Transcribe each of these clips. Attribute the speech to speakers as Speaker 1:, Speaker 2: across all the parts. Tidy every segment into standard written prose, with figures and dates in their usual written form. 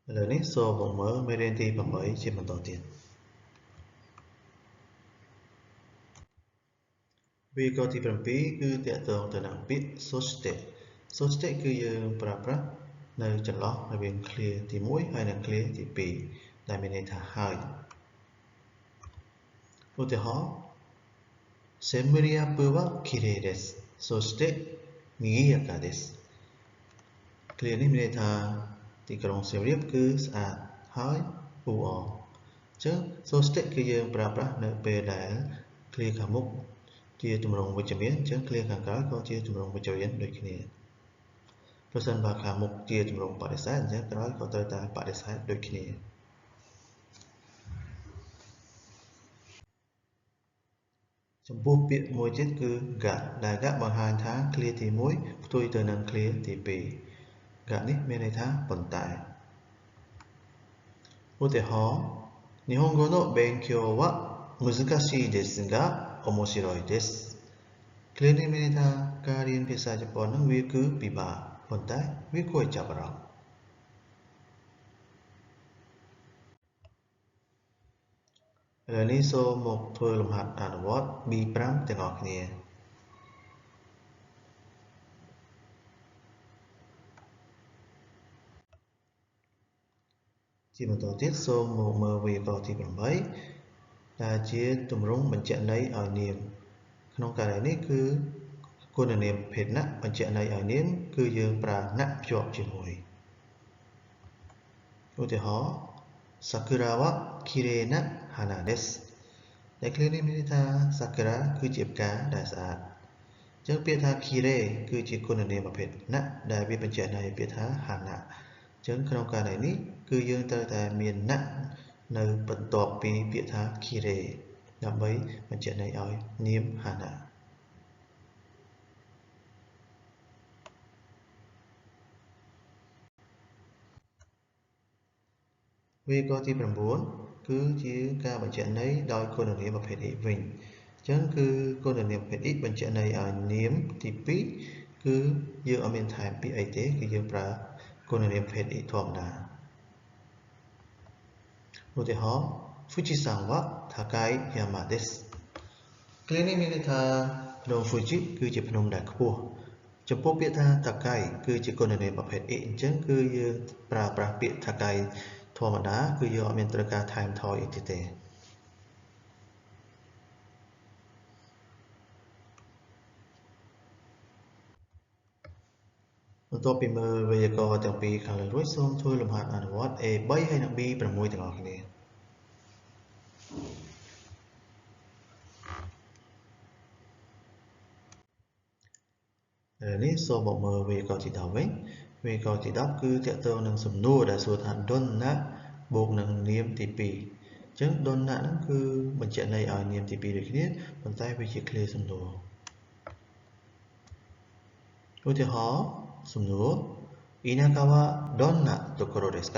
Speaker 1: ឥឡូវនេះសូមមកមើលមេរៀនទី8ជាបន្តទៀតវេយ្យាករណ៍ទី7គឺតកតងទៅនឹងពាក្យ そして そしてគឺយើងប្រើប្រាស់នៅចន្លោះរវាងឃ្លាទី1ហើយនិងឃ្លាទី2ដែលមានន័យថាហើយឧទាហរណ៍セムリアプは綺麗ですそして賑やかですឃ្លានេះមានន័យថាទីក្រុងសៀមរាបគឺស្អាតហើយអ៊ូអរអញ្ចឹង そしてគឺយើងប្រើប្រាស់នៅពេលដែលឃ្លាខាងមុខជាទម្រង់វិជ្ជមានអញ្ចឹងឃ្លាខាងក្រោយក៏ជាទម្រង់វិជ្ជមានដូចគ្នាប្រសិនបើខាងមុខជាទម្រង់បដិសេធអញ្ចឹងក្រោយក៏ត្រូវតែបដិសេធដូចគ្នាចំពោះពាក្យមួយទៀតគឺ がដែល がបង្ហាញថាឃ្លាទី1ផ្ទុយទៅនឹងឃ្លាទី2 がនេះមានន័យថាប៉ុន្តែឧទាហរណ៍日本語の勉強は難しいですが面白いですឃ្លានេះមានន័យថាការរៀនភាសាជប៉ុននឹងវាគឺពិបាកប៉ុន្តែវាគួរឲ្យចាប់អារម្មណ៍ឥឡូវនេះសូមមកធ្វើលំហាត់អនុវត្ត B5 ទាំងអស់គ្នាជាបន្តទៀតសូមមកមើលវេយ្យាករណ៍ទី8ដែលជាទម្រង់បញ្ជាក់ន័យឲ្យនាមក្នុងករណីនេះគឺគុណនាមភេទណៈបញ្ជាក់ន័យឲ្យនាមគឺយើងប្រើណៈភ្ជាប់ជាមួយឧទាហរណ៍桜は綺麗な花ですដែលឃ្លានេះមានន័យថា桜គឺជាផ្កាដែលស្អាតអញ្ចឹងពាក្យថា綺麗គឺជាគុណនាមប្រភេទណៈដែលវាបញ្ជាក់ន័យពាក្យថា花អញ្ចឹងក្នុងករណីនេះគឺយើងត្រូវតែមានណៈនៅបន្ទាប់ពីពាក្យថា綺麗ដើម្បីបញ្ជាក់ន័យឲ្យនាម花វេយ្យាករណ៍ទី9គឺជាការបញ្ជាក់ន័យដោយគុណនាមប្រភេទ i វិញអញ្ចឹងគឺគុណនាមប្រភេទ i បញ្ជាក់ន័យឲ្យនាមទី2គឺយើងអត់មានថែមពាក្យអីទេគឺយើងប្រើគុណនាមប្រភេទ i ធម្មតាឧទាហរណ៍富士山は高い山ですឃ្លានេះមានន័យថាភ្នំ Fuji គឺជាភ្នំដែលខ្ពស់ចំពោះពាក្យថា高いគឺជាគុណនាមប្រភេទ i អញ្ចឹងគឺយើងប្រើប្រាស់ពាក្យ高いធម្មតាគឺយើងអត់មានត្រូវការថែមថយអីទេបន្ទាប់ពីមើលវេយ្យាករណ៍ទាំងពីរខាងលើរួចសូមធ្វើលំហាត់អនុវត្ត A3 ហើយនិង B6 ទាំងអស់គ្នាឥឡូវនេះសូមមកមើលវេយ្យាករណ៍ទី10វិញវេយ្យាករណ៍ទី10គឺទាក់ទងនឹងសំណួរដែលសួរថាដុនណាបូកនឹងនាមទី2អញ្ចឹងដុនណាហ្នឹងគឺបញ្ជាក់ន័យឲ្យនាមទី2ដូចគ្នាប៉ុន្តែវាជាឃ្លាសំណួរឧទាហរណ៍សំណួរ田舎はどんなところですか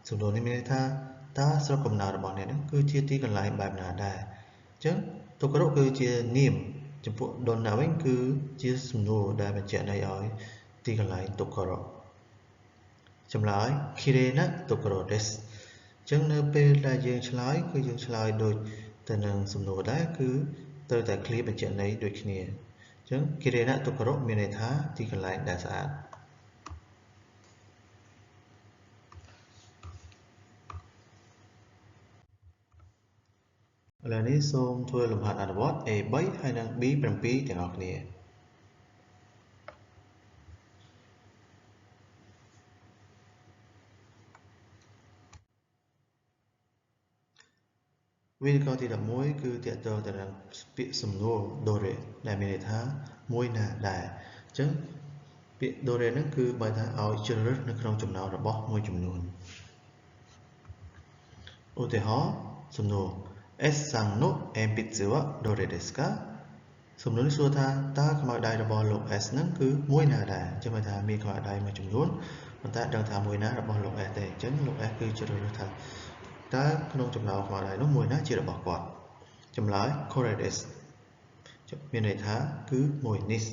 Speaker 1: សំណួរនេះមានន័យថាតើស្រុកកំណើតរបស់អ្នកហ្នឹងគឺជាទីកន្លែងបែបណាដែរអញ្ចឹងところគឺជានាមចំពោះដុនណាវិញគឺជាសំណួរដែលបញ្ជាក់ន័យឲ្យទីកន្លែងところចម្លើយ綺麗なところですអញ្ចឹងនៅពេលដែលយើងឆ្លើយគឺយើងឆ្លើយដូចទៅនឹងសំណួរដែរគឺត្រូវតែឃ្លាបញ្ជាក់ន័យដូចគ្នាអញ្ចឹង綺麗なところមានន័យថាទីកន្លែងដែលស្អាតឥឡូវនេះសូមធ្វើលំហាត់អនុវត្ត A3 ហើយនិង B7 ទាំងអស់គ្នាវេយ្យាករណ៍ទី11គឺទាក់ទងទៅនឹងពាក្យសំណួរដូរ៉េដែលមានន័យថាមួយណាដែរអញ្ចឹងពាក្យដូរ៉េហ្នឹងគឺបើថាឲ្យជ្រើសរើសនៅក្នុងចំណោមរបស់មួយចំនួនឧទាហរណ៍សំណួរ S さんの鉛筆はどれですかសំណួរនេះសួរថាតើខ្មៅដៃរបស់លោក S ហ្នឹងគឺមួយណាដែរអញ្ចឹងថាមានខ្មៅដៃមួយចំនួនប៉ុន្តែដឹងថាមួយណារបស់លោក S ទេអញ្ចឹងលោក S គឺជ្រើសរើសថាតើក្នុងចំណោមខ្មៅដៃនោះមួយណាជារបស់គាត់ចម្លើយ correct is មានន័យថាគឺមួយនេះ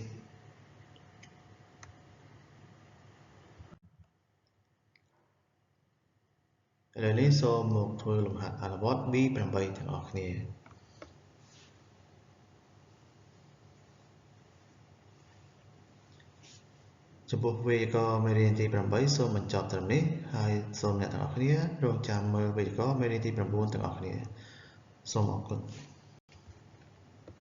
Speaker 1: ឥឡូវនេះសូមមកធ្វើលំហាត់អនុវត្ត B8 ទាំងអស់គ្នាចំពោះវេយ្យាករណ៍មេរៀនទី8សូមបញ្ចប់ត្រឹមនេះហើយសូមអ្នកទាំងអស់គ្នារងចាំមើលវេយ្យាករណ៍មេរៀនទី9ទាំងអស់គ្នាសូមអរគុណ។